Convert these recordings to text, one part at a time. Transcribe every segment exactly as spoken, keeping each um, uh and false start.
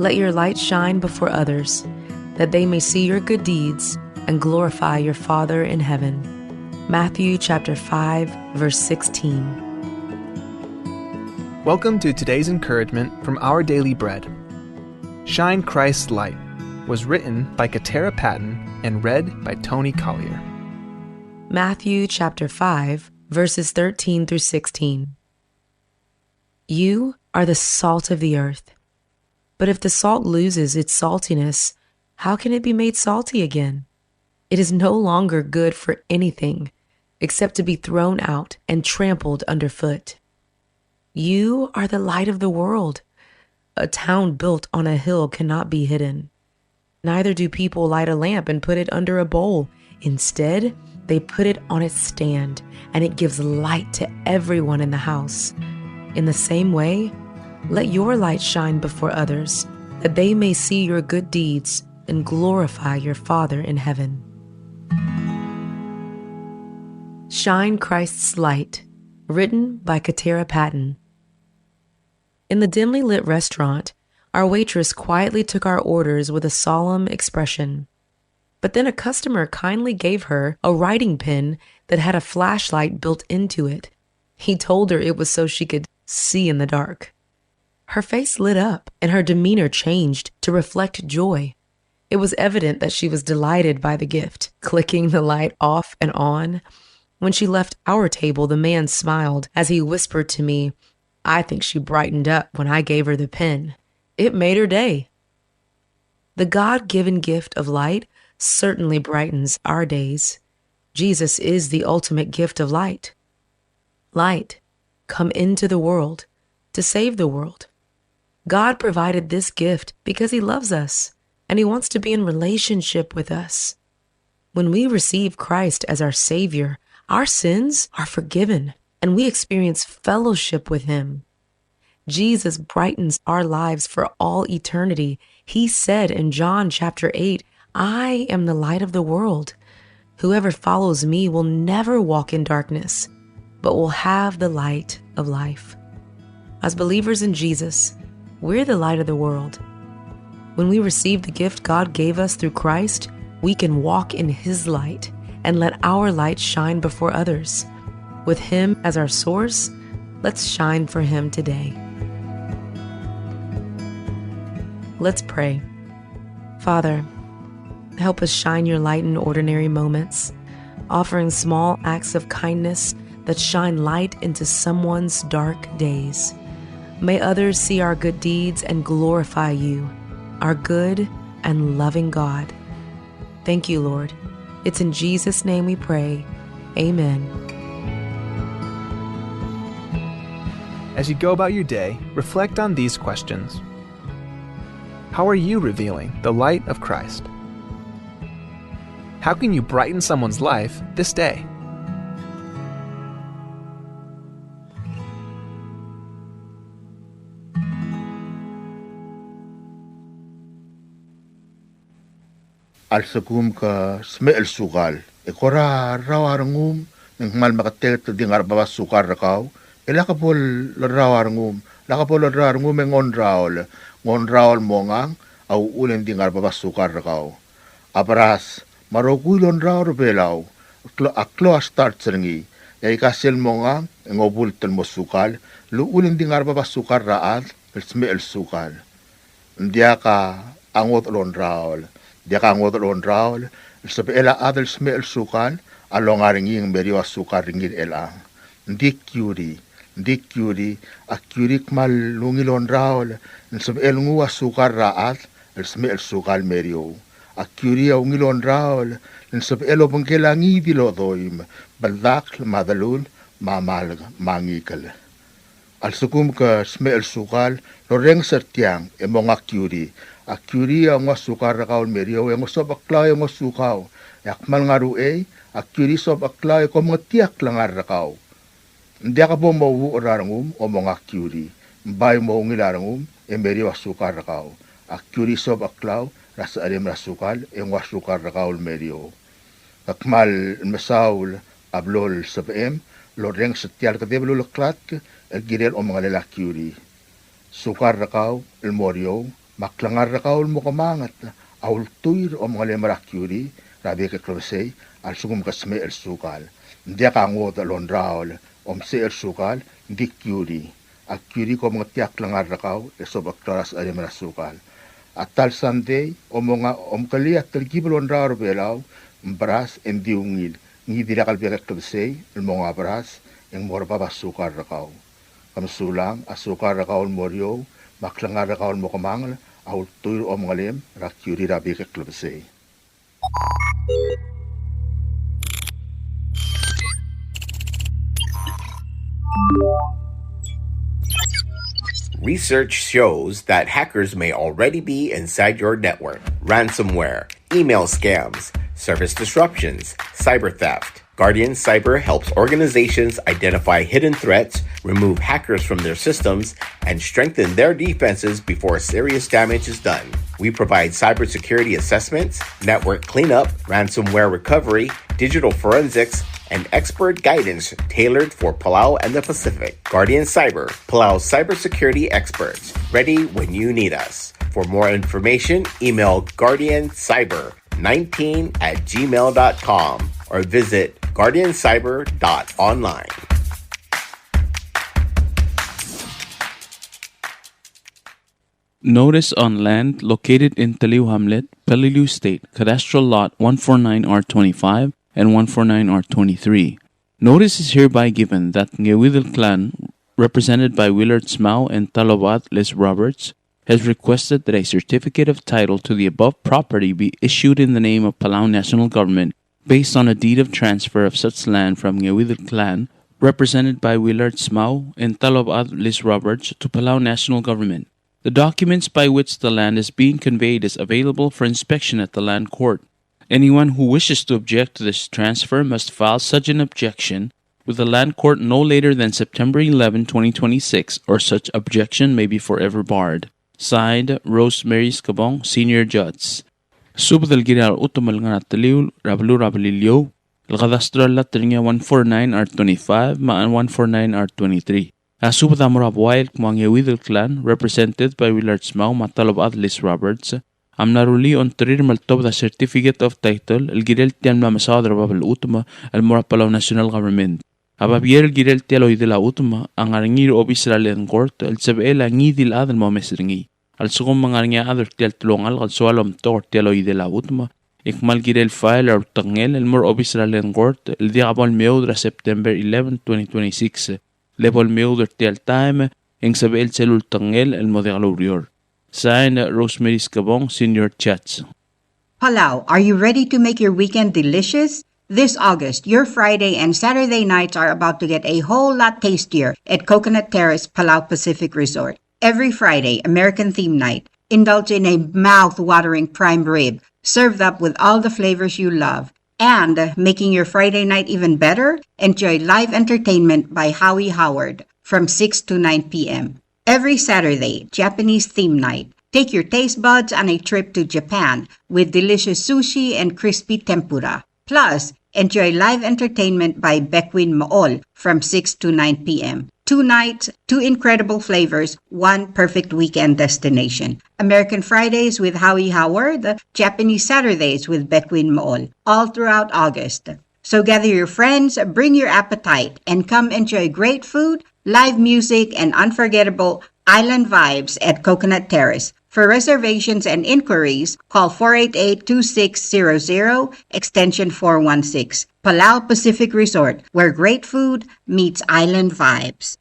Let your light shine before others, that they may see your good deeds and glorify your Father in heaven. Matthew chapter five, verse sixteen. Welcome to today's encouragement from Our Daily Bread. Shine Christ's Light was written by Katera Patton and read by Tony Collier. Matthew chapter five, verses thirteen through sixteen. You are the salt of the earth. But if the salt loses its saltiness, how can it be made salty again? It is no longer good for anything except to be thrown out and trampled underfoot. You are the light of the world. A town built on a hill cannot be hidden. Neither do people light a lamp and put it under a bowl. Instead, they put it on its stand, and it gives light to everyone in the house. In the same way, let your light shine before others, that they may see your good deeds and glorify your Father in heaven. Shine Christ's Light, written by Katera Patton. In the dimly lit restaurant, our waitress quietly took our orders with a solemn expression. But then a customer kindly gave her a writing pen that had a flashlight built into it. He told her it was so she could see in the dark. Her face lit up and her demeanor changed to reflect joy. It was evident that she was delighted by the gift, clicking the light off and on. When she left our table, the man smiled as he whispered to me, "I think she brightened up when I gave her the pen. It made her day." The God-given gift of light certainly brightens our days. Jesus is the ultimate gift of light. Light, come into the world to save the world. God provided this gift because he loves us and he wants to be in relationship with us. When we receive Christ as our Savior, our sins are forgiven and we experience fellowship with him. Jesus brightens our lives for all eternity. He said in John chapter eight, "I am the light of the world. Whoever follows me will never walk in darkness, but will have the light of life." As believers in Jesus, we're the light of the world. When we receive the gift God gave us through Christ, we can walk in his light and let our light shine before others. With him as our source, let's shine for him today. Let's pray. Father, help us shine your light in ordinary moments, offering small acts of kindness that shine light into someone's dark days. May others see our good deeds and glorify you, our good and loving God. Thank you, Lord. It's in Jesus' name we pray. Amen. As you go about your day, reflect on these questions. How are you revealing the light of Christ? How can you brighten someone's life this day? A lsekum ke smecher el sukal, e kora rrau a rengum, ng kmal meketeket el di ngar er a bab a sukal er kau, e lak bo lerrau a rengum, lak bo lerrau a rengum e ng ongraol, ng ongraol el mongang a uchul e ng di ngar er a bab a sukal er kau. A beras, me a rokui el ongraol er a Belau, a klou, a klou a starch er ngii, e aika sel mongang, e ng obult el mo sukal, el uchul e ng di ngar er a bab a sukal er a chad el smecher el sukal. Ng diak a ngodech el ongraol, ng diak a ngodech el ongraol el sebechel a chad el smecher el sukal a longa er ngii e ng meriou a sukal er ngii er chelechang. Ng di kiuri, ng di kiuri, a kiuri a kmal ungil ongraol el sebechel nguu a sukal er a chad el smecher el sukal el meriou. A kiuri a ungil ongraol el sebechel obengkel a ngii di el odoim, beldakl me a delul me a malk me a ngikel. A lsekum ke smecher el sukal, lorrenges er tiang e monga a kiuri. A kiuri a nguu a sukal er kau el meriou e ng sobecheklau e ngosukau. E a kmal ngar er a uchei, a kiuri a sobecheklau e ko mengetii a klengar er kau. Ng diak bo mo uuch er a rengum a monga a kiuri. Ng bai mo ungil a rengum e meriou a sukal er kau. A kiuri a sobecheklau er a secherem er a sukal e nguu a sukal er kau el meriou. Ke kmal mesaul a blo el sebechem el orrenges er tia el kedeb el uleklatk el kirel omengelel a kiuri. Sukal er kau el mo er eou, Me a klengar er kau el mo kemanget a ultuil er a omengelem er a kiuri er a bek el klebesei a lsekum ke smecher el sukal. Ng diak a ngodech el ongraol, omsecher el sukal, ng di kiuri. A kiuri a ko mengetakl a klengar er kau e sobecheklau er a secherem er a sukal. A ta el sandei, omenga, omkelii a telkib el ongraol er a Belau, ng beras e ng di ungil. Ngii di lak el bek el klebesei el monga beras e ng mo er bab a sukal er kau. Ke mesulang, a sukal er kau el mo er eou, me a klengar er kau el mo kemangel, a ultuil er a omengelem er a kiuri er a bek el klebesei. Research shows that hackers may already be inside your network. Ransomware, email scams, service disruptions, cyber theft. Guardian Cyber helps organizations identify hidden threats, remove hackers from their systems, and strengthen their defenses before serious damage is done. We provide cybersecurity assessments, network cleanup, ransomware recovery, digital forensics, and expert guidance tailored for Palau and the Pacific. Guardian Cyber, Palau's cybersecurity experts, ready when you need us. For more information, email guardian cyber nineteen at gmail dot com or visit guardian cyber dot online. Notice on land located in Teliu Hamlet, Peleliu State, Cadastral Lot one four nine R twenty-five and one four nine R twenty-three. Notice is hereby given that Ngeuidel Clan, represented by Willard Smau and Talobad Les Roberts, has requested that a certificate of title to the above property be issued in the name of Palau National Government based on a deed of transfer of such land from Ngeuidel Clan, represented by Willard Smau and Talobad Les Roberts, to Palau National Government. The documents by which the land is being conveyed is available for inspection at the Land Court. Anyone who wishes to object to this transfer must file such an objection with the Land Court no later than September eleven, twenty twenty-six, or such objection may be forever barred. Signed, Rosemary Skebong, Senior Judge. Subed el kirel a chutem el ngar er a Teliu er a beluu er a Beliliou, el cadastral lot er ngii a one four nine R twenty-five me a one four nine R twenty-three. A subed a mo er a buai el kmo a Ngeuidel Clan, represented by Willard Smau me a Talobad Les Roberts, a mla rullii a ongtir me ltobed a certificate of title el kirel tia el mla mesaod er a bab el chutem el mo er a Palau National Government. A babier el kirel tia el oidel a chutem a ngar er ngii er a obis er a Land Court el sebechel a ngii di el chad el mo omes er ngii. A lsekum me ng ngar er ngii a chad er tia el telungalek el soal omtok er tia el oidel a chutem, e kmal kirel file er a ultekngel el mo er a obis er a Land Court el diak bo lemeoud er a September eleven, twenty twenty-six. Le bo lemeoud er tia el taem e ng sebechel sel ultekngel el mo diak loureor. Signed, Rosemary Skebong, Senior Judge. Palau, are you ready to make your weekend delicious? This August, your Friday and Saturday nights are about to get a whole lot tastier at Coconut Terrace Palau Pacific Resort. Every Friday, American Theme Night. Indulge in a mouth-watering prime rib, served up with all the flavors you love. And, uh, making your Friday night even better, enjoy live entertainment by Howie Howard from six to nine p m. Every Saturday, Japanese Theme Night. Take your taste buds on a trip to Japan with delicious sushi and crispy tempura. Plus, enjoy live entertainment by Bekwin Mool from six to nine p m. Two nights, two incredible flavors, one perfect weekend destination. American Fridays with Howie Howard, Japanese Saturdays with Bekwin Mool, all throughout August. So gather your friends, bring your appetite, and come enjoy great food, live music, and unforgettable island vibes at Coconut Terrace. For reservations and inquiries, call four eight eight, two six zero zero, extension four one six. Palau Pacific Resort, where great food meets island vibes.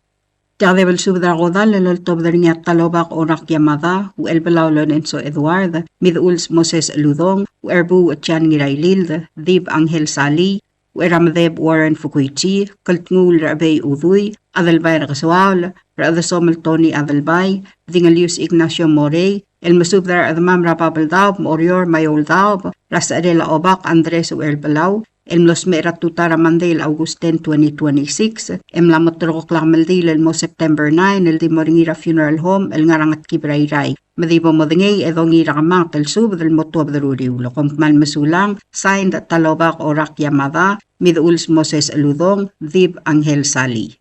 Tia a debel subed er a kodall el oltobed er ngii a Talobak Orak Yamada, Uchelbelau Lorenzo Edward, Midechuls Moses Uludong, Ucherbuu John Ngirailild, Dib Angel Sali, Ucheramedeb Warren Fukuichi, Keltnguul Rebei Udui, Adelbai Rekesuaol, Redesomel Tony Adelbai, Dingelius Ignacio Morei, el mesubed er a rechedemam er a Babeldaob, Oreor me a Eouldaob, er a secherel a Obak Andres Uchelbelau, el mlo smecher er a tutau er a Monday el August ten, twenty twenty-six, e mla mo terrekokl a kemeldiil el mo September nine, el di mo er ngii er a funeral home el ngar er a Ngetkib er a Irrai. Me di bo modengei e dongiil er a kemanget el subed el mo tuobed er uriul. Kom kmal mesulang, signed, Talobak Orak Yamada, Midechuls Moses Uludong, Dib Angel Sali.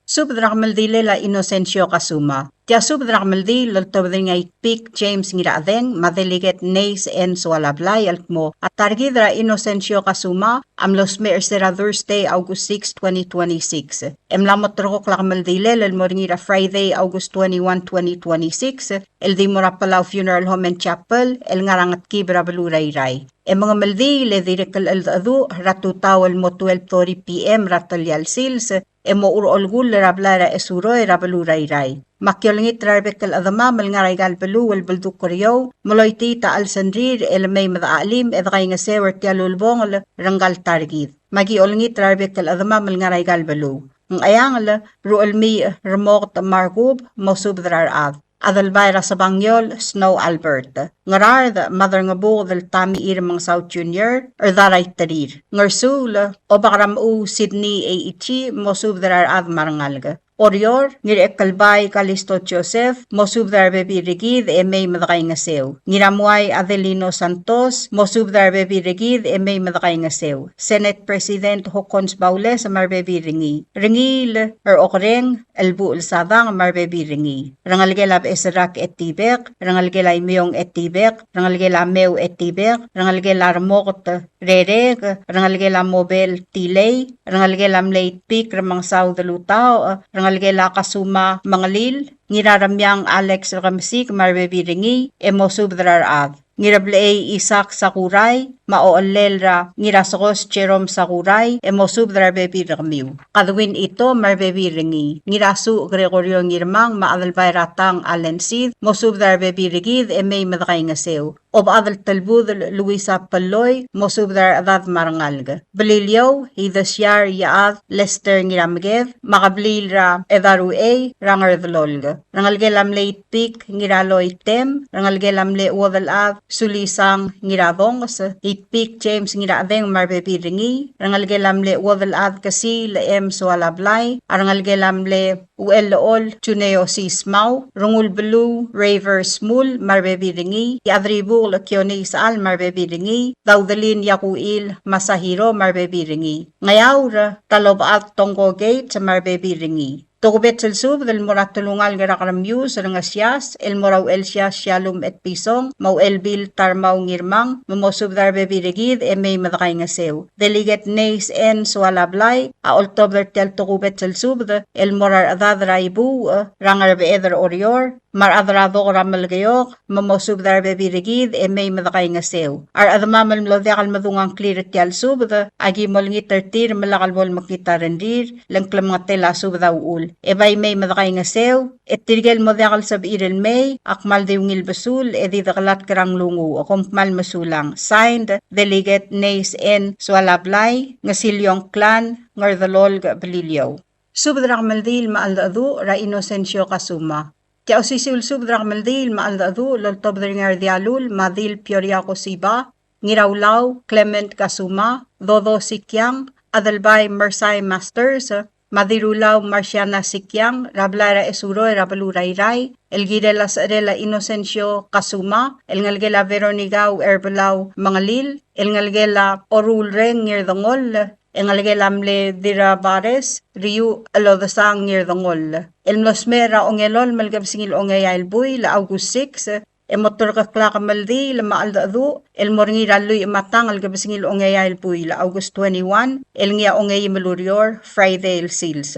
Subed er a kemeldilel a Inocencio Kasuma. Tia subed er a kemeldiil el oltobed er ngii a Itpik James Ngirachedeng me a Delegate Neis N. Soalablai el kmo a ta er kid er a Inocencio Kasuma a mlo smecher er se er a Thursday, August six, twenty twenty-six. E mla mo terrekokl a kemeldilel el mo er ngii er a Friday, August twenty-one, twenty twenty-six, el di mo er a Palau Funeral Home and Chapel el ngar er a Ngetkib er a beluu er a Irrai. E mengemeldiil e dirrek el cheldecheduch er a tutau el mo twelve thirty P M er a telial sils, e mo urolkul er a blai er a Esuroi er a beluu er a Irrai. Me aki olengit er a rebek el chedemam el ngar er aika el beluu el beldukl er eou, me loitii a chelsengrir el mei me dechachelim e dekaingeseu er tia el ulebongel er ngka el ta er kid. Me aki olengit er a rebek el chedemam el ngar er aika el beluu. Ngcheangel, Ruchelmiich Remoket Markub, mosubed er a rechad. Adelbai er a Sebangiol Snow Albert. Ngaraard, Maderangebuked el Tommy Remengesau Junior, Rdaraiterir. Ngersuul, Obak er a Mechuu Sydney Eichi, mosubed er a rechad me a rengalek. Oreor, Ngirachekelbai Kalisto Joseph, mosubed er a rebebil er kid e mei me dekaingeseu. Ngiramuai Adelino Santos, mosubed er a rebebil er kid e mei me dekaingeseu. Senate President Hokkons Baules me a rebebil er ngii. Rengiil er Okereng, Elbuchel Sadang me a rebebil er ngii. Rengelekel a Becheserrak Etibek, rengelekel a Imeong Etibek, rengelekel a Meu Etibek, rengelekel a Remoket Rerek, rengelekel a Mobel Tilei, rengelekel a mle Itpik Remengesau Delutaoch, rengelekel a Kasuma Mengelil, Ngiraremiang Alex Rekemesik me a rebebil er ngii, e mosubed er a rechad. Ngirablechei Isaac Sakurai, me a ochellel er a Ngirasekos Jerome Sakurai, e mosubed er a rebebil er kemiu. Kadwin Ito me a rebebil er ngii. Ngirasuch Gregorio Ngirmang me a Adelbai er a Tang Allen Sid, mosubed er a rebebil er kid e mei me dekaingeseu. Obechad el Telbudel Luisa Pelloi, mosubed er a rechedad me a rengalek. Beliliou, Idesiar Iechad Lester Ngirameked, me a kebliil er a Edaruchei er a Ngerdelolk. Rengelekel a mle Itpik Ngiraloi Tem, rengelekel a mle Uodelchad Sulisang Ngiradonges, Itpik James Ngirachedeng me a rebebil er ngii, rengelekel a mle Uodelchad Kesiil M. Soalablai, a rengelekel a mle Uchelechol Juneo Sismau, Rengulbeluu Raver Smul me a rebebil er ngii, Iechadribukel Kione Isechal me a rebebil er ngii, Daudelin Iakuchil Masahiro me a rebebil er ngii. Ngeaur, Talobechad Tongko Gates me a rebebil er ngii. Tokubets el subed el mo er a telungalek er a Keremius er a Ngesias, el mo er a Uchelsias Shalom Etpison, me a Uchelbil Tarmau Ngirmang, me mosubed er a rebebil er kid e mei me dekaingeseu. Delegate Neis N. Soalablai a oltobed er tia el tokubets el subed el mo er a rechedad er a Ibuuch er a Ngerbeched er Oreor, me a rechad er a Dok er a Melekeok, me mosubed er a rebebil er kid e mei me dekaingeseu. A rechedemam el mlo diak el medung a ngklir er tia el subed, aki mo olengit er tir me lak el bo lemekngit a rengrir, le ng klemengetel a subed a uchul. E bai mei me dekaingeseu, e tirke el mo diak el sebechir el mei, a kmal di ungil besul, e di dekelatk er a nglunguuch, e kom kmal mesulang. Signed, Delegate Neis N. Soalablai, Ngesiliong Clan, Ngerdelolk, Beliliou. Subed er a kemeldiil me a cheldecheduch er a Inocencio Kasuma. Tia osisiu el subed er a kemeldiil me a cheldecheduch el oltobed er ngii a Rdialul me a Dil Pioria Kosiba, Ngiraulau Clement Kasuma, Dodo Sikiang, Adelbai Mersai Masters, me a Dirulau Marciana Sikiang, er a blai er a Esuroi er a beluu er a Irrai, el kirel a secherel a Inocencio Kasuma, el ngelekel a Veronica Ucherbelau Mengelil, el ngelekel a Orulreng Ngirdengoll, e ngelekel a mle Dirrabares Riu Elodesang Ngirdengoll. El mlo smecher er a ongelolem el kebesengil ongeai el buil, August six, e mo terkekl a kemeldiil me a cheldecheduch el mo er ngii er a lluich me a tang el kebesengil ongeai el buil, August twenty-one, el ngii a ongeim el ureor, Friday el sils.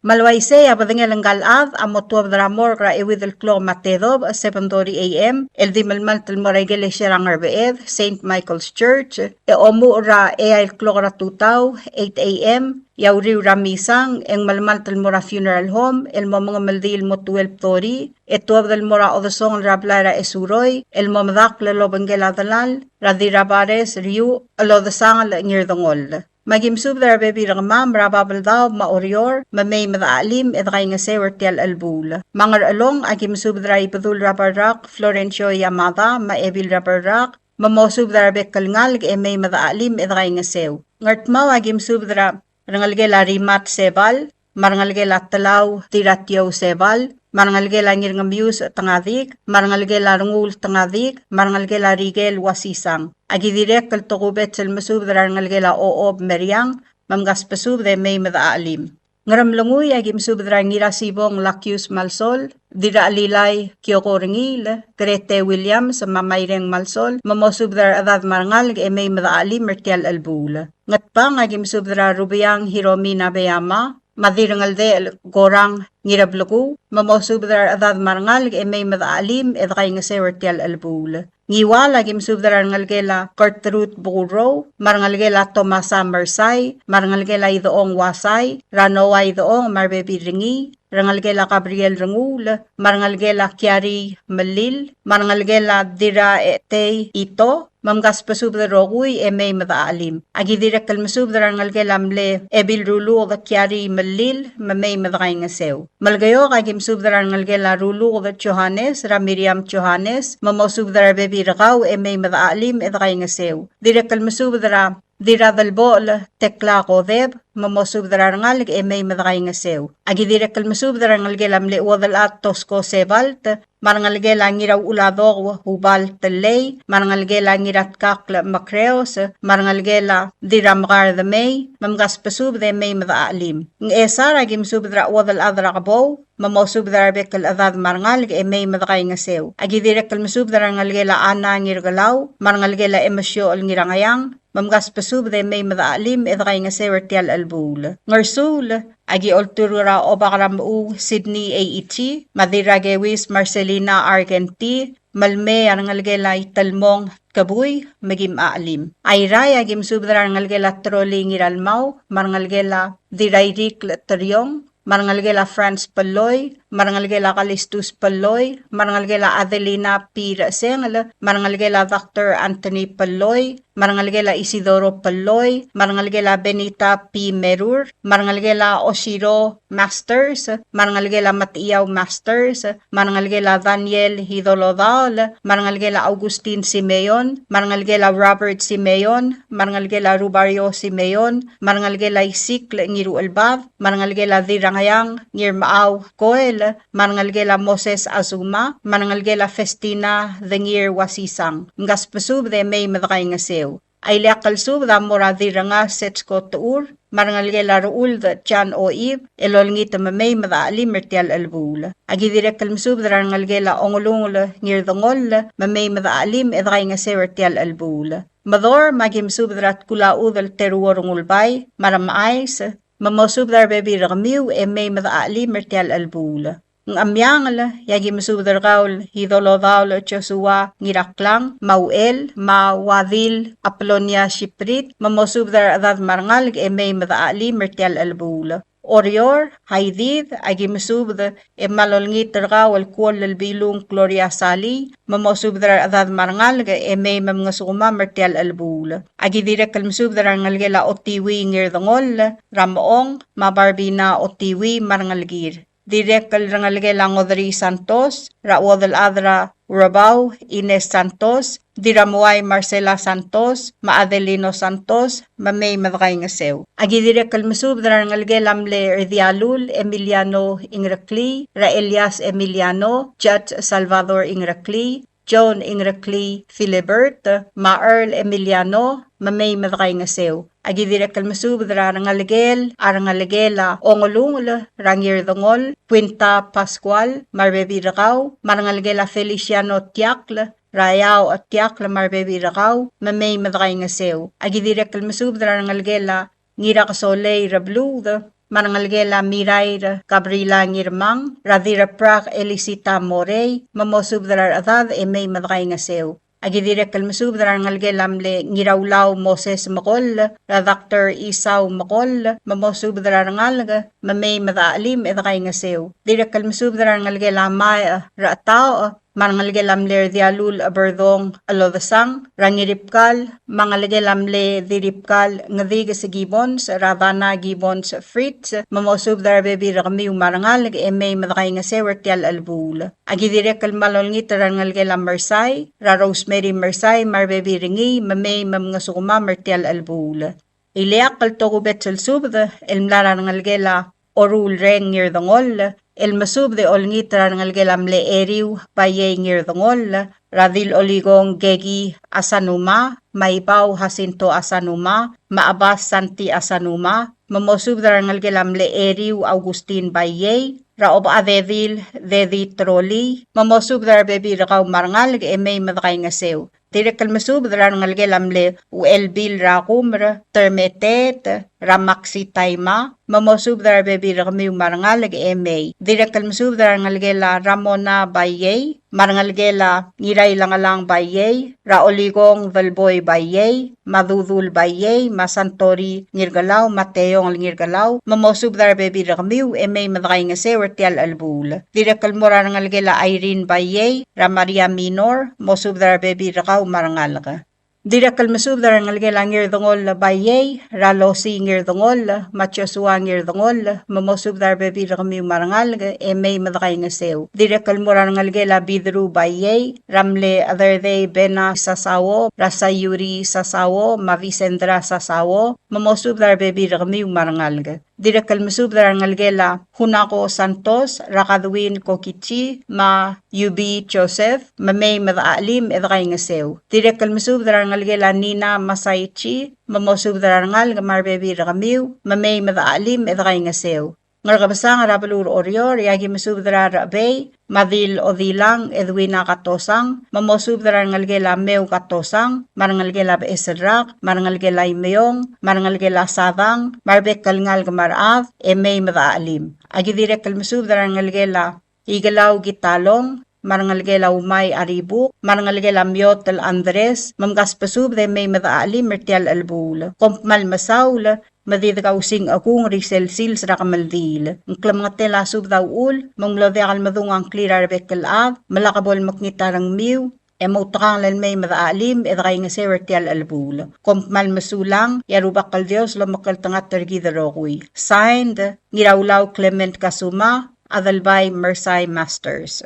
Me le uaisei a bedengel ngka el chad a mo tuobed er a morgue er a euid el klok me a tedobech, seven thirty A M, el di melemalt el mo er a ikelesia er a Ngerbeched, Saint Michael's Church, e omuchel er a eai el klok er a tutau, eight A M, e a uriul er a misang, e ng melemalt el mo er a funeral home, el mo mengemeldiil el mo twelve thirty, e tuobed el mo er a odesongel er a blai er a Esuroi, el mo medakl el obengkel a delal er a Dirrabares Riu Elodesang Ngirdengoll. Me aki mesubed er a rebebil er kemam er a Babeldaob me a Oreor, me mei me dechachelim e dekaingeseu er tia el chelebuul. Me a Ngerchelong, aki mesubed er a Ibedul er a Berrak, Florencio Yamada, me a Ebil er a Berrak, me mosubed er a rebek el ngalek e mei me dechachelim e dekaingeseu. Ngardmau, aki mesubed er a rengelekel a Rimat Sebal, me a rengelekel a Telau Tiratiou Sebal, me a rengelekel a Ngirngemius Tengadik, me a rengelekel a Rengul Tengadik, me a rengelekel a Rikel Uasisang. Aki dirrek el tokubets el mesubed er a rengelekel a Ochob Meriang, me mkasbesubed e mei me dechachelim. Ngeremlengui a ki mesubed er a Ngirasibong Lakius Malsol, Dirrachelilai Kioko Rengiil, Grete Williams, me a Maireng Malsol, me mosubed er a rechedad me a rengalek e mei me dechachelim er tia el chelebuul. Ngatpang a ki mesubed er a Rubiang Hiromi Nabeyama, me a Dirrengeldechel Gorang Ngireblekuu, me mosubed er a rechedad me a rengalek e mei me dechachelim e dekaingeseu er tia el chelebuul. Ngiwal a ki mesubed er a rengelekel a Gertrude Bukurrou, me a rengelekel a Tomasa Mersai, me a rengelekel a Idechong Uasai, er a Noah Idechong me a rebebil er ngii, rengelekel a Gabriel Renguul, me a rengelekel a Kiari Melil, me a rengelekel a Dirraetei Ito, me mkasbesubed el rokui e mei me dechachelim. A ki dirrek el mesubed er a rengelekel a mle Ebil Ruluked Kiari Melil, me mei me dekaingeseu. Melekeok a ki mesubed er a rengelekel a Ruluked Johannes, er a Miriam Johannes, me mosubed er a rebebil er kau e mei me dechachelim e dekaingeseu. Dirrek el mesubed er a Dirradelbochel Tekla Kodeb, me mosubed er a rengalek e mei me dekaingeseu. A ki dirrek el mesubed er a rengelekel a mle Uodelchad Tosko Sebalt, me a rengelekel a Ngirauchuladok Ubal Tellei, me a rengelekel a Ngiratkakl Mekreos, me a rengelekel a Dirramekar Demei, me mkasbesubed e mei me dechachelim. Ngchesar a ki mesubed er a Uodelchad er a Kebou, me mosubed er a rebek el chedad me a rengalek e mei me dekaingeseu. A ki dirrek el mesubed er a rengelekel a Ana Ngirkelau, me a rengelekel a Emesiochel Ngirangeang, me mkasbesubed e mei me dechachelim e dekaingeseu er tia el chelebuul. Ngersuul a ki olturk er a Obak er a Mechuu Sydney Eichi, me a Dirrakeuis Marcelina Argenti, me le mei a rengelekel a Itelmong Kebui, me kim chachelim. Airai a ki mesubed er a rengelekel a Troli Ngiralmau, me a rengelekel a Dirrairikl Teriong, me a rengelekel a Franz Pelloi, me a rengelekel a Kalistus Pelloi, me a rengelekel a Adelina P. Rechesengel, me a rengelekel a Doctor Anthony Pelloi, me a rengelekel a Isidoro Pelloi, me a rengelekel a Benita P. Merur, me a rengelekel a Oshiro Masters, me a rengelekel a Matiau Masters, me a rengelekel a Daniel Hidolodaol, me a rengelekel a Augustin Simeon, me a rengelekel a Robert Simeon, me a rengelekel a Rubario Simeon, me a rengelekel a Isikl Ngiruchelbad, me a rengelekel a Dirrangeang Ngirmechau Koel, me a rengelekel a Moses Azuma, me a rengelekel a Festina Dengir Wasisang. Mkasbesubed e mei me dekaingeseu. A ileakl el subed a mo er a Dirrengas Setsko Techur, me a rengelekel a Rechuld John Oib, el olengit me mei me dechachelim er tia el chelebuul. A ki dirrek el mesubed er a rengelekel a Ongelungel Ngirdengoll, me mei me dechachelim e dekaingeseu er tia el chelebuul. Medorm a ki mesubed er a Tkulachudel Teruo Rengulbai, me a Remechais, me mosubed er a rebebil er kemiu e mei me dechachelim er tia el chelebuul. Ngchemiangel, e a ki mesubed er kau el Hidolodaol Joshua Ngiraklang, me a Uchel, me a Uadil Apolonia Siprit, me mosubed er a rechedad me a rengalek e mei me dechachelim er tia el chelebuul. Oreor, Haidid, a ki mesubed e kmal olengit er kau el Kuoll el Bilung Gloria Salii, me mosubed er a rechedad me a rengalek e mei me mngesukemam er tia el chelebuul. A ki dirrek el mesubed er a rengelekel a Otiui Ngirdengoll, er a Mechong, me a Barbina Otiui me a rengelekir. Dirrek el rengelekel a Ngodrii Santos, er a Uodelchad er a Urabau Ines Santos, Dirramuai Marcela Santos, me a Adelino Santos, me mei me dekaingeseu. A ki dirrek el mesubed er a rengelekel a mle Rdialul Emiliano Ingreklii, er a Elias Emiliano, Judge Salvador Ingreklii, John Ingreklii Philibert, me a Earl Emiliano, me mei me dekaingeseu. A ki dirrek el mesubed er a rengelekel, a rengelekel a Ongelungel, er a Ngirdengoll, Quinta Pascual, me a rebebil er kau, me a rengelekel a Feliciano Tiakl, er a Eau Tiakl, me a rebebil er kau, me mei me dekaingeseu. A ki dirrek el mesubed er a rengelekel a Ngirakesolei Rebluud, me a rengelekel a Mirair Gabriela Ngirmang, er a Dirreprak Elisita Morei, me mosubed er a rechedad e mei me dekaingeseu. A ki dirrek el mesubed er a rengelekel a mle Ngiraulau Moses Mekoll, er a Doctor Isau Mekoll, me mosubed er a rengalek, me mei me dechachelim e dekaingeseu. Dirrek el mesubed er a rengelekel a Maech, er a Chetaoch, me a rengelekel a mle Rdialul Eberdong Elodesang, er a Ngiribkal, me a ngelekel a mle Diribkal Ngedikes Gibbons, er a Dana Gibbons Fritz, me mosubed er a rebebil er kemiu me a rengalek e mei me dekaingeseu er tia el chelebuul. A ki dirrek el kmal olengit er a rengelekel a Mersai, er a Rosemary Mersai, me a rebebil er ngii, me mei me mngesukemam er tia el chelebuul. Ileakl el tokubets el subed el mla er a rengelekel a Oruulreng Ngirdengoll, el mesubed e olengit er a rengelekel a mle Eriu Baiei Ngirdengoll, er a Dil Olikong Keki Asanuma, me a Ibau Jacinto Asanuma, me a Chebas Santi Asanuma, me mosubed er a rengelekel a mle Eriu Augustin Baiei, er a Obechadedil Dedi Trolii, me mosubed er a rebebil er kau me a rengalek e mei me dekaingeseu. Dirrek el mesubed er a rengelekel a mle Uchelbil er a Kumer, Termeteet, er a Maxi Taima, me mosubed er a rebebil er kemiu me a rengalek e mei. Dirrek el mesubed er a rengelekel a Ramona Baiei, me a rengelekel a Ngirailengelang Baiei, er a Olikong Delboi Baiei, me a Dudul Baiei, me a Santori Ngirkelau, me a Teong el Ngirkelau, me mosubed er a rebebil er kemiu e mei me dekaingeseu er tia el chelebuul. Dirrek el mo er a rengelekel a Irene Baiei, er a Maria Minor, mosubed er a rebebil er kau me a rengalek. Dirrek el mesubed er a rengelekel a Ngirdengoll Baiei, er a Losi Ngirdengoll, me a Joshua Ngirdengoll, me mosubed er a rebebil er kemiu me a rengalek e mei me dekaingeseu. Dirrek el mo er a rengelekel a Bidru Baiei, er a mle Chederdei Bena Sasao, er a Sayuri Sasao, me a Vicendra Sasao, me mosubed er a rebebil er kemiu me a rengalek. Dirrek el mesubed er a rengelekel a Hunako Santos, er a Kadwin Kokichi, me a Yubi Joseph, me mei me dechachelim e dekaingeseu. Dirrek el mesubed er a rengelekel a Nina Masaichi, me mosubed er a rengalek me a rebebil er kemiu, me mei me dechachelim e dekaingeseu. Ngerkebesang er a beluu er Oreor, e aki mesubed er a Rechebei, me a Dil Odilang, Edwina Katosang, me mosubed er a rengelekel a Meu Katosang, me a rengelekel a Becheserrak, me a rengelekel a Imeong, me a rengelekel a Sadang, me a rebek el ngalek me a rechad, e mei me dechachelim. Aki dirrek el mesubed er a rengelekel a Ikelau Kitalong, me a rengelekel a Umai Aribuk, me a rengelekel a Miotel Andres, me mkasbesubed e mei me dechachelim er tia el chelebuul. Kom kmal mesaul, me di dekausing a kung er isel sils er a kemeldiil. Ng klemengetel a subed a uchul, me ng mlo diak el medung a ngklir a rebek el chad, me lak bo lemekngit a rengmiu, e moutekangel el mei me dechachelim, e dekaingeseu er tia el chelebuul. Kom kmal mesulang, e a Rubak el Dios lomekngeltengat er kid el rokui. Signed, Ngiraulau Clement Kasuma, Adelbai Mersai Masters.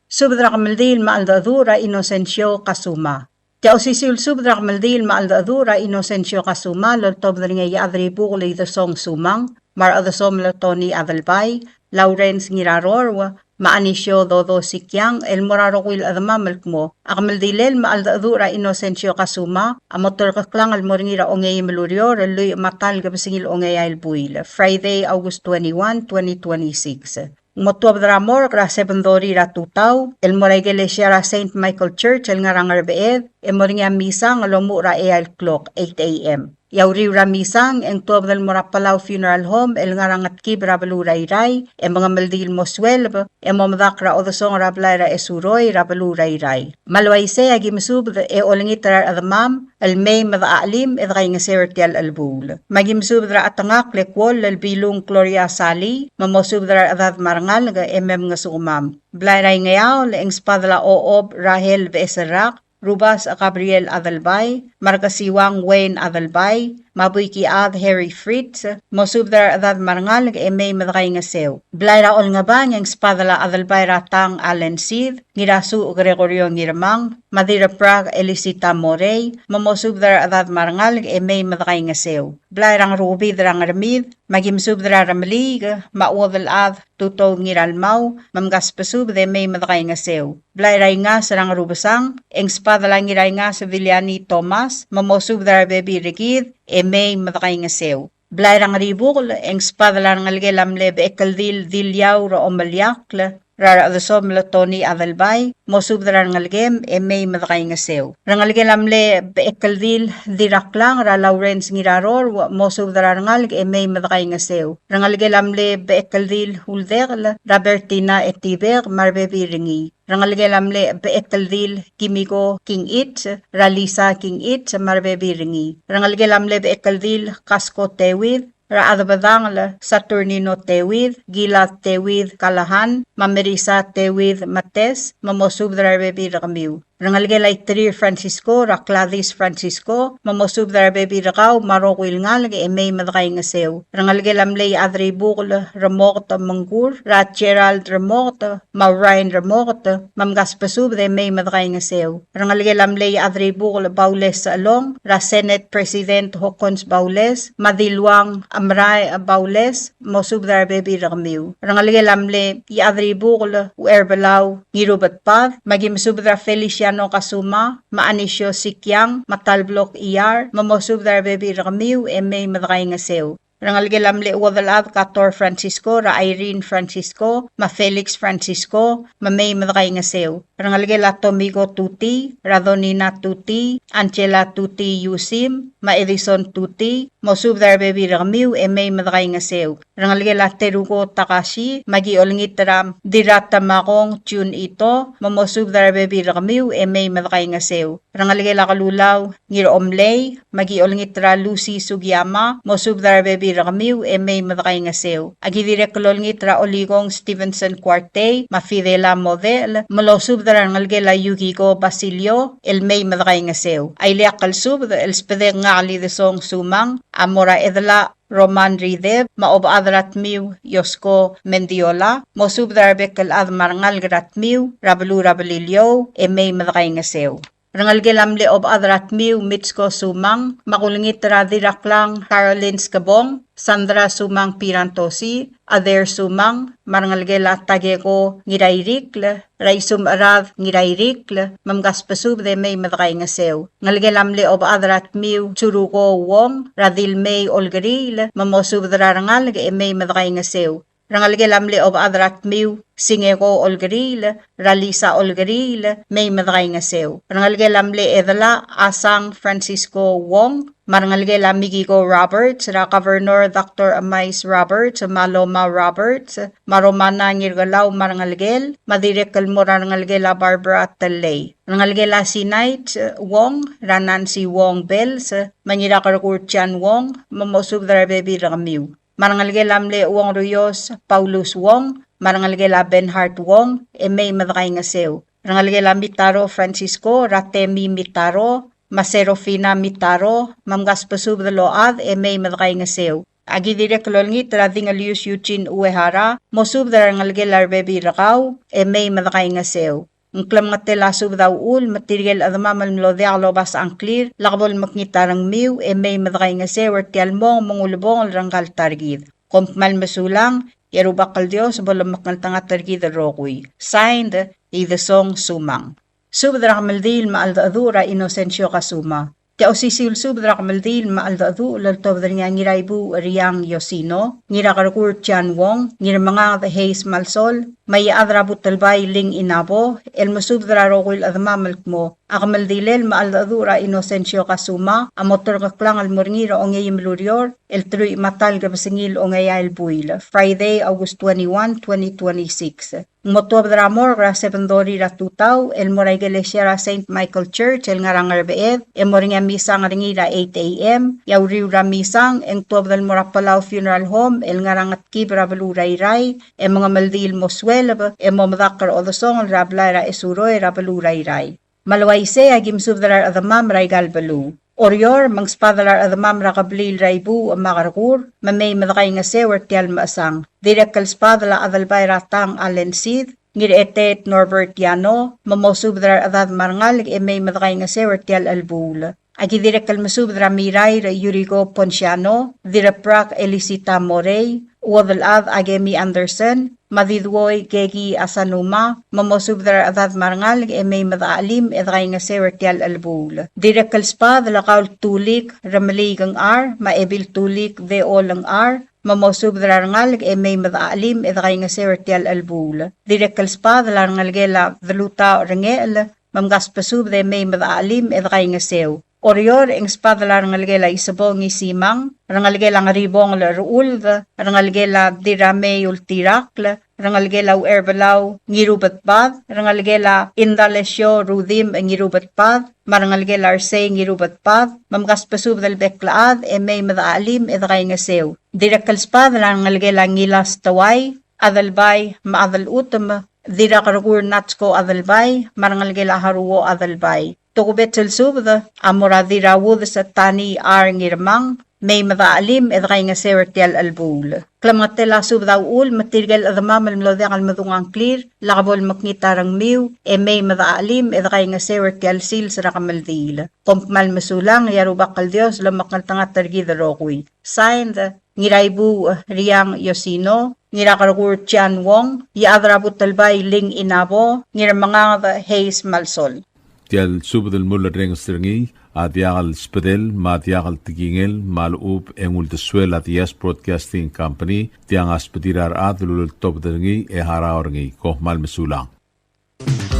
Subed er a kemeldiil me a cheldecheduch er a Inocencio Kasuma. Tia osisiu el subed er a kemeldiil me a cheldecheduch er a Inocencio Kasuma el oltobed er ngii a Iechadribukel Idesong Sumang, me a Rechedesomel Tony Adelbai, Lawrence Ngirarorou, me a Anisio Dodo Sikiang, el mo er a rokui el chedemam el kmo a kemeldilel me a cheldecheduch er a Inocencio Kasuma a mo terkeklang el mo er ngii er a ongeim el ureor el lluich me a ta el kebesengil ongeai el buil, Friday, August twenty-one, twenty twenty-six. Ng mo tuobed er a morgue er a seven thirty er a tutau el mo er a ikelesia er a Saint Michael Church el ngar er a Ngerbeched, e mo er ngii a misang el omuchel er a eai el klok, eight A M. E a uriul er a misang e ng tuobed el mo er a Palau Funeral Home el ngar er a Ngetkib er a beluu er a Irrai, e mengemeldiil el mo sueleb, e mo medakl er a odesongel er a blai er a Esuroi er a beluu er a Irrai. Me a le uaisei e aki mesubed e olengit er a rechedemam el mei me dechachelim e dekaingeseu er tia el chelebuul. Me aki mesubed er a chetengakl e kuoll el Bilung Gloria Salii, me mosubed er a rechedad me a rengalek e mei mngesukemam. Blai er a Ingeaol e ng sbadel a Ochob Rahel Becheserrak, Rubasech Gabriel Adelbai, me a Rekesiuang Wayne Adelbai, me a Buikichad Harry Fritz, mosubed er a rechedad me a rengalek e mei me dekaingeseu. Blai er a Olngebang e ng sbadel a Adelbai er a Tang Allen Sid, Ngirasuch Gregorio Ngirmang, me a Dirreprak Elisita Morei, me mosubed er a rechedad me a rengalek e mei me dekaingeseu. Blai er a Ngerukebid er a Ngermid, me aki mesubed er a Remeliik, me a Uodelchad Tutou Ngiralmau, me mkasbesubed e mei me dekaingeseu. Blai er a Ingas er a Ngerubesang, e ng sbadel a Ngiraingas Viliani Thomas, me mosubed er a rebebil er kid, e mei me dekaingeseu. Blai er a Ngeribukel, e ng sbadel a rengelekel a mle Bechekeldil Diliau er a Omeliakl, er a Rechedesomel Tony Adelbai, mosubed er a rengelekem, e mei me dekaingeseu. Rengelekel a mle Bechekeldil Diraklang, er a Lawrence Ngirarorou, mosubed er a rengalek, e mei me dekaingeseu. Rengelekel a mle Bechekeldil Uldekel, er a Bertina Etibek, me a rebebil er ngii. Rengelekel a mle Bechekeldil Kimiko Kingich, er a Lisa Kingich, me a rebebil er ngii. Rengelekel a mle Bechekeldil Kasko Tewid, er a Chedebedangel Saturnino Tewid, Gilad Tewid Kalahan, me a Merisa Tewid Mates, me mosubed er a rebebil er kemiu. Rengelekel a Iterir Francisco, er a Gladys Francisco, me mosubed er a rebebil er kau, me a rokui el ngalek, e mei me dekaingeseu. Rengelekel a mle Iechadribukel Remoket Mengkur, er a Gerald Remoket, me a Ryan Remoket, me mkasbesubed e mei me dekaingeseu. Rengelekel a mle Iechadribukel Baules Sechelong, er a Senate President Hokkons Baules, me a Diluang Amrai Baules, mosubed er a rebebil er kemiu. Rengelekel a mle Iechadribukel Ucherbelau Ngirubetbad, me aki mesubed er a Feliciano Kasuma, me a Anisio Sikiang, me a Talblok Iyar, me mosubed er a rebebil er kemiu, e mei me dekaingeseu. Rengelekel a mle Uodelchad Kator Francisco, er a Irene Francisco, me a Felix Francisco, me mei me dekaingeseu. Rengelekel a Tomiko Tuti, er a Donina Tuti, Angela Tuti Yusim, me a Edison Tuti, mosubed er a rebebil er kemiu e mei me dekaingeseu. Rengelekel a Teruko Takashi, me aki olengit er a Diratamakong Jun Ito, me mosubed er a rebebil er kemiu e mei me dekaingeseu. Rengelekel a Kelulau Ngiromlei, me aki olengit er a Lucy Sugiyama, mosubed er a rebebil er kemiu e mei me dekaingeseu. Aki dirrek el olengit er a Olikong Stevenson Kuartei, me a Fidela Model, me losubed er a rengelekel a Yukiko Basilio, el mei me dekaingeseu. A ileakl el subed el sbedek ngak el Idesong Sumang, a mo er a Edela Roman Rideb, me a Obechad er a Tmiu Yosko Mendiola, mosubed er a rebek el chad me a rengalek er a Tmiu, er a beluu er a Beliliou, e mei me dekaingeseu. Rengelekel a mle Obechad er a Tmiu Mitsko Sumang, me a kulengit er a Dirraklang Caroline Skebong, Sandra Sumang Pirantosi, Ader Sumang, me a rengelekel a Takeko Ngirairikl, er a Isumcherad Ngirairikl, me mkasbesubed e mei me dekaingeseu. Ngelekel a mle Obechad er a Tmiu Tsuruko Wong, er a Dilmei Olkeriil, me mosubed er a rengalek e mei me dekaingeseu. Rengelekel a mle Obechad er a Tmiu Singeko Olkeriil, er a Lisa Olkeriil, mei me dekaingeseu. Rengelekel a mle Edela Asang Francisco Wong, me a rengelekel a Mikiko Roberts, er a Governor Doctor Emais Roberts, me a Loma Roberts, me a Romana Ngirkelau me a rengelekel, me a dirrek el mo er a rengelekel a Barbara Tellei. Rengelekel a Sinait Wong, er a Nancy Wong Bells, me a Ngirakerkur Jan Wong, me mosubed er a rebebil er kemiu. Me a rengelekel a mle Uong Ruyos Paulus Wong, me a rengelekel a Bernhard Wong, e mei me dekaingeseu. Rengelekel a Mitaro Francisco, er a Temi Mitaro, me a Serofina Mitaro, me mkasbesubed el ochad e mei me dekaingeseu. Aki dirrek el olengit er a Dingelius Eugene Uehara, mosubed er a rengelekel a rebebil er kau, e mei me dekaingeseu. Ng klemengetel a subed a uchul me tirke el chedemam el mlo diak lobasech a ngklir, lak bo lemekngit a rengmiu, e mei me dekaingeseu er tia el mong me ng ulebongel er ngka el ta er kid. Kom kmal mesulang, e a Rubak el Dios bo lomekngeltengat er kid el rokui. Signed, Idesong Sumang. Subed er a kemeldiil me a cheldecheduch er a Inocencio Kasuma. Tia osisiu el subed er a kemeldiil me a cheldecheduch el oltobed er ngii a Ngiraibuuch Riang Yosino, Ngirakerkur Jan Wong, Ngirmenganged Hayes Malsol, me a Iechad er a Butelbai Ling Inabo, el mesubed er a rokui el chedemam el kmo a kemeldilel me a cheldecheduch er a Inocencio Kasuma a mo terkeklang el mo er ngii er a ongeim el ureor, el teruich me a ta el kebesengil ongeai el buil, Friday, August twenty-one, twenty twenty-six. Ng mo tuobed er a morgue er a seven thirty er a tutau, el mo er a ikelesia er a Saint Michael Church, el ngar er a Ngerbeched, e mo er ngii a misang er ngii er a eight A M, e a uriul er a misang, e ng tuobed el mo er a Palau Funeral Home, el ngar er a Ngetkib er a beluu er a Irrai, e mengemeldiil el mo sueleb, e mo medakl er a odesongel er a blai er a Esuroi er a beluu er a Irrai. Me a le uaisei, aki mesubed er a rechedemam er aika el beluu. Oreor, me ng sbadel a rechedemam er a kebliil er a Ibuuch me a Kerkur, me mei me dekaingeseu er tia el mechesang. Dirrek el sbadel a Adelbai er a Tang Allen Seid, Ngirchetet Norbert Yano, me mosubed er a rechedad me a rengalek e mei me dekaingeseu er tia el chelebuul. Aki dirrek el mesubed er a Mirair Yuriko Ponciano, Dirreprak Elisita Morei, Uodelchad Akemi Anderson, me a Diduoi Keki Asanuma, me mosubed er a rechedad me a rengalek e mei me dechachelim e dekaingeseu er tia el chelebuul. Dirrek el sbadel a kau el Tulik Remeliik Ngchar, me a Ebil Tulik Deol Ngchar, me mosubed er a rengalek e mei me dechachelim e dekaingeseu er tia el chelebuul. Dirrek el sbadel a rengelekel a Delutau Rengechel, me mkasbesubed e mei me dechachelim e dekaingeseu. Oreor, e ng sbadel a rengelekel a Isebong Isimang, rengelekel a Ngeribongel Rechuld, rengelekel a Diramei Ultirakl, rengelekel a Ucherbelau Ngirubetbad, rengelekel a Indalesio Rudim Ngirubetbad, me a rengelekel a Ersei Ngirubetbad, me mkasbesubed el bek el chad e mei me dechachelim e dekaingeseu. Dirrek el sbadel a rengelekel a Ngilas Teuai, Adelbai me a Adelutem, Dirrakerkur Natsko Adelbai, me a rengelekel a Haruo Adelbai. Tokubets el subed a mo er a Dirraudes Tani R. Ngirmang, mei me dechachelim e dekaingeseu er tia el chelebuul. Klemengetel a subed a uchul me tirke el chedemam el mlo diak el medung a ngklir, lak bo lemekngit a rengmiu, e mei me dechachelim e dekaingeseu er tia el sils er a kemeldiil. Kom kmal mesulang, e a Rubak el Dios lomekngeltengat er kid el rokui. Signed, Ngiraibuuch Riang Yosino, Ngirakerkur Jan Wong, Iechad er a Butelbai Ling Inabo, Ngirmenganged Hayes Malsol. Tia el subed el mulerrenges er ngii A diak el subedel me a diak el tekingel me a lechub e ng uldesuel a Diaz Broadcasting Company. Tiang a subedir a rechad el uleltobed er ngii e harau er ngii. Kom kmal mesulang.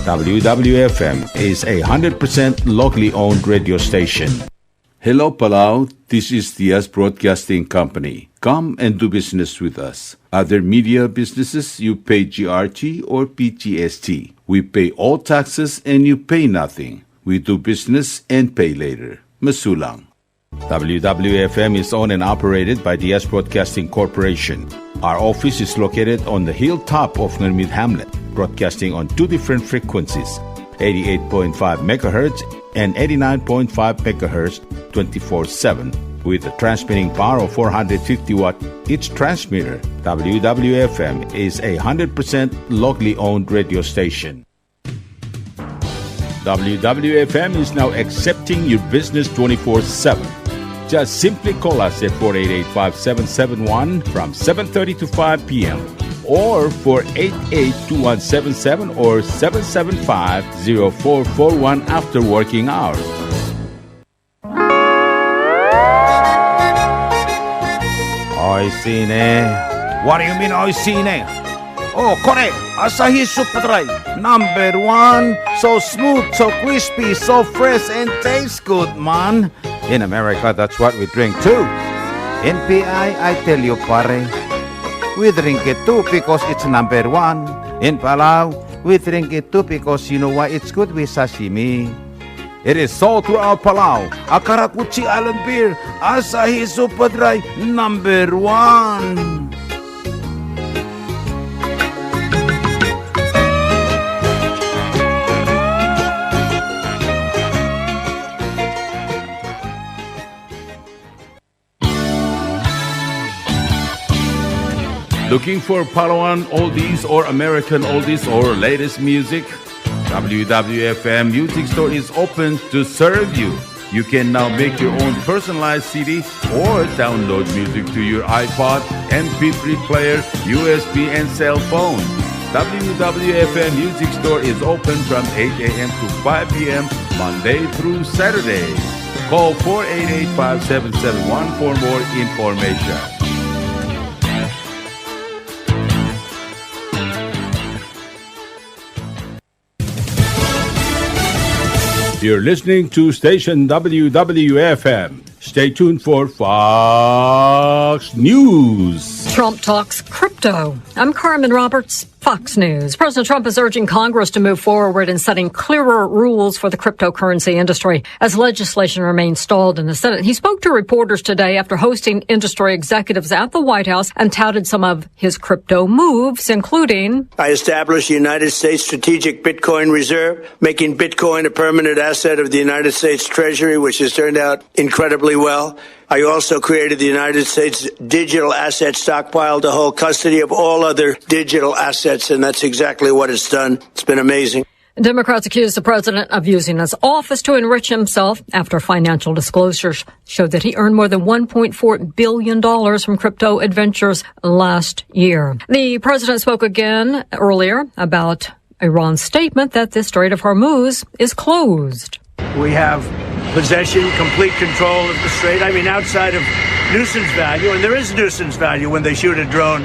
W W F M is a hundred percent locally owned radio station. Hello, Palau. This is Diaz Broadcasting Company. Come and do business with us. Other media businesses, you pay G R T or P G S T. We pay all taxes and you pay nothing. We do business and pay later. Mesulang. W W F M is owned and operated by Diaz Broadcasting Corporation. Our office is located on the hilltop of Ngermid Hamlet, broadcasting on two different frequencies, eighty-eight point five megahertz and eighty-nine point five megahertz, twenty-four seven, with a transmitting power of four hundred fifty watt each transmitter. W W F M is a hundred percent locally owned radio station. W W F M is now accepting your business twenty-four seven. Just simply call us at four eight eight, five seven seven one from seven thirty to five p m or four eight eight, two one seven seven or seven seven five, zero four four one after working hours. Oishii ne. What do you mean, oishii ne? Oh, kore, Asahi Super Dry, number one. So smooth, so crispy, so fresh, and tastes good, man. In America, that's what we drink too. In P I, I tell you, pare, we drink it too because it's number one. In Palau, we drink it too because you know why? It's good with sashimi. It is sold throughout Palau. A karakuchi island beer, Asahi Super Dry, number one. Looking for Palauan oldies or American oldies or latest music? W W F M Music Store is open to serve you. You can now make your own personalized C D or download music to your iPod, M P three player, U S B, and cell phone. W W F M Music Store is open from eight a m to five p m, Monday through Saturday. Call four eight eight, five seven seven one for more information. You're listening to station W W F M. Stay tuned for Fox News. Trump talks crypto. I'm Carmen Roberts, Fox News. President Trump is urging Congress to move forward in setting clearer rules for the cryptocurrency industry as legislation remains stalled in the Senate. He spoke to reporters today after hosting industry executives at the White House and touted some of his crypto moves, including I established the United States Strategic Bitcoin Reserve, making Bitcoin a permanent asset of the United States Treasury, which has turned out incredibly well. I also created the United States Digital Asset Stockpile to hold custody of all other digital assets, and that's exactly what it's done. It's been amazing. Democrats accuse the president of using his office to enrich himself after financial disclosures showed that he earned more than one point four billion dollars from crypto adventures last year. The president spoke again earlier about Iran's statement that the Strait of Hormuz is closed. We have possession, complete control of the strait. I mean, outside of nuisance value, and there is nuisance value when they shoot a drone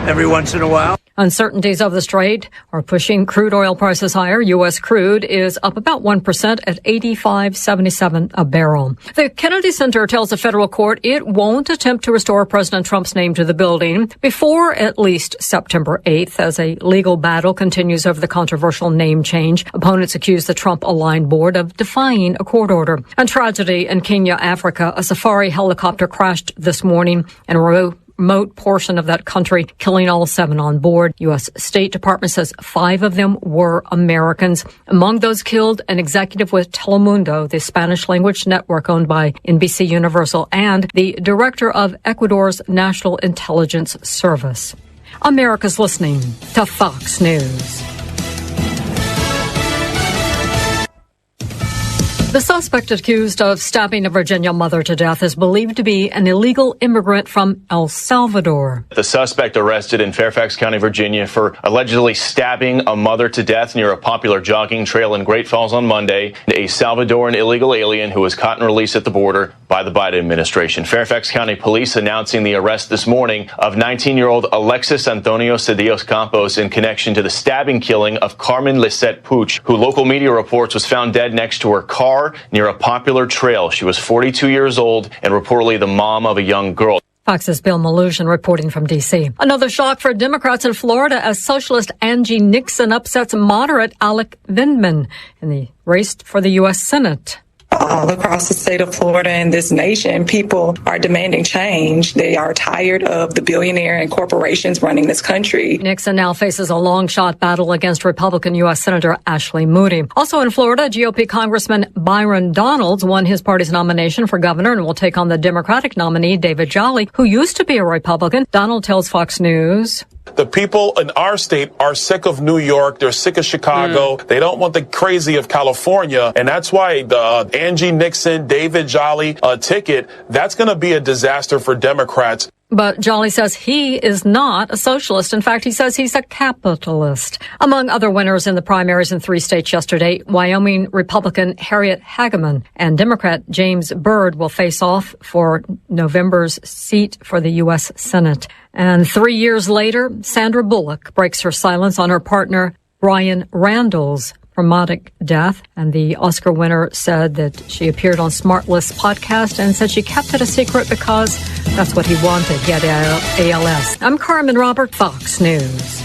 every once in a while. Uncertainties of the strait are pushing crude oil prices higher. U S crude is up about one percent at eighty-five seventy-seven a barrel. The Kennedy Center tells a federal court it won't attempt to restore President Trump's name to the building before at least September eighth, as a legal battle continues over the controversial name change. Opponents accuse the Trump-aligned board of defying a court order. And tragedy in Kenya, Africa. A safari helicopter crashed this morning in a remote portion of that country, killing all seven on board. U S State Department says five of them were Americans. Among those killed, an executive with Telemundo, the Spanish language network owned by N B C Universal, and the director of Ecuador's National Intelligence Service. America's listening to Fox News. The suspect accused of stabbing a Virginia mother to death is believed to be an illegal immigrant from El Salvador. The suspect arrested in Fairfax County, Virginia, for allegedly stabbing a mother to death near a popular jogging trail in Great Falls on Monday, a Salvadoran illegal alien who was caught and released at the border by the Biden administration. Fairfax County Police announcing the arrest this morning of nineteen-year-old Alexis Antonio Cedillos Campos in connection to the stabbing killing of Carmen Lisette Puig, who local media reports was found dead next to her car near a popular trail. She was forty-two years old and reportedly the mom of a young girl. Fox's Bill Melugin reporting from D C. Another shock for Democrats in Florida as socialist Angie Nixon upsets moderate Alec Vindman in the race for the U S Senate. All across the state of Florida and this nation, people are demanding change. They are tired of the billionaire and corporations running this country. Nixon now faces a long shot battle against Republican U S Senator Ashley Moody. Also in Florida, G O P Congressman Byron Donalds won his party's nomination for governor and will take on the Democratic nominee, David Jolly, who used to be a Republican. Donald tells Fox News. The people in our state are sick of New York. They're sick of Chicago. Mm. They don't want the crazy of California. And that's why the, uh, Angie Nixon, David Jolly, uh, ticket, that's gonna be a disaster for Democrats. But Jolly says he is not a socialist. In fact, he says he's a capitalist. Among other winners in the primaries in three states yesterday, Wyoming Republican Harriet Hageman and Democrat James Byrd will face off for November's seat for the U S Senate. And three years later, Sandra Bullock breaks her silence on her partner Brian Randall's traumatic death. And the Oscar winner said that she appeared on Smartless podcast and said she kept it a secret because that's what he wanted. He had A L S. I'm Carmen Robert, Fox News.